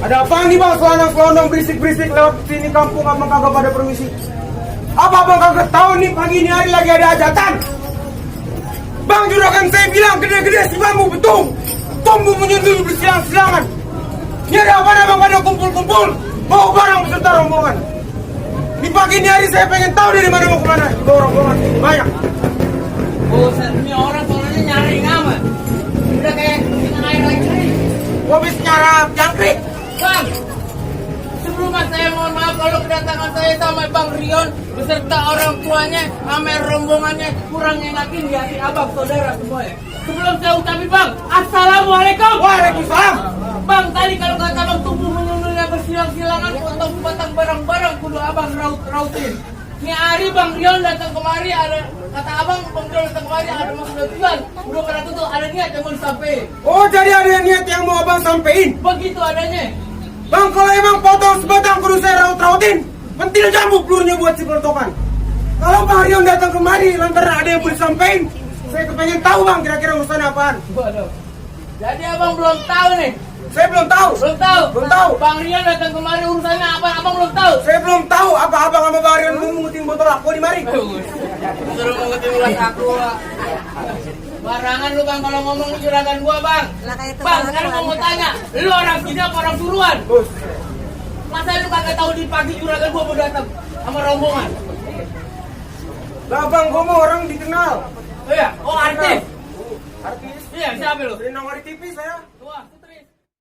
Ada apa nih bang, selonong berisik-berisik lewat sini kampung abang kagak pada permisi? Apa abang kagak tahu nih pagi ini hari lagi ada hajatan? Bang juragan saya bilang gede-gede si bambu betung, tumbuh menyundul bersilang-silangan. Ini ada apa abang pada kumpul-kumpul, bawa barang beserta rombongan. Di pagi ini hari saya pengen tahu dari mana mau kemana, bawa rombongan ini banyak. Bosan ini orang soalnya nyari amat. Udah kayak dengan air lagi nih. Gua habis nyarap jangkrik. Bang, sebelumnya saya mohon maaf kalau kedatangan saya sama Bang Rion beserta orang tuanya, sama rombongannya kurang enakin di hati abang saudara semuanya. Sebelum saya ucapin Bang, Assalamualaikum. Waalaikumsalam. Bang, tadi kalau kata Bang tumbuh menyundulnya bersilang-silangan untuk batang barang-barang kudu abang rautin. Ini hari Bang Rion datang kemari ada kata abang Bang Rion datang kemari ada maksud tujuan. Udah kena tutup ada niat yang mau disampaikan. Oh jadi ada niat yang mau abang sampein? Begitu adanya. Bang kalau emang potong sebatang kudu saya raut-rautin, pentil jambu pelurunya buat si pelotokan. Kalau Bang Rion datang kemari lantaran ada yang boleh sampein, saya kepengen tahu bang kira-kira urusan apaan. Waduh. Jadi abang belum tahu nih. Saya belum tahu. Belum tahu. Belum tahu. Bang Rion datang kemari urusannya apa? Abang belum tahu. Saya belum tahu apa abang sama Bang Rion mau ngutin botol aku di mari. Suruh mengutin ulas aku. Barangan lu bang kalau ngomong juragan gua bang. Bang sekarang gua mau tanya, lu orang sini apa orang suruhan? Bos, Masa lu kagak tahu di pagi juragan gua mau datang sama rombongan? lah bang gua mau orang dikenal. Oh iya, oh artis. Artis. Iya siapa lu? Sering nongol di TV saya.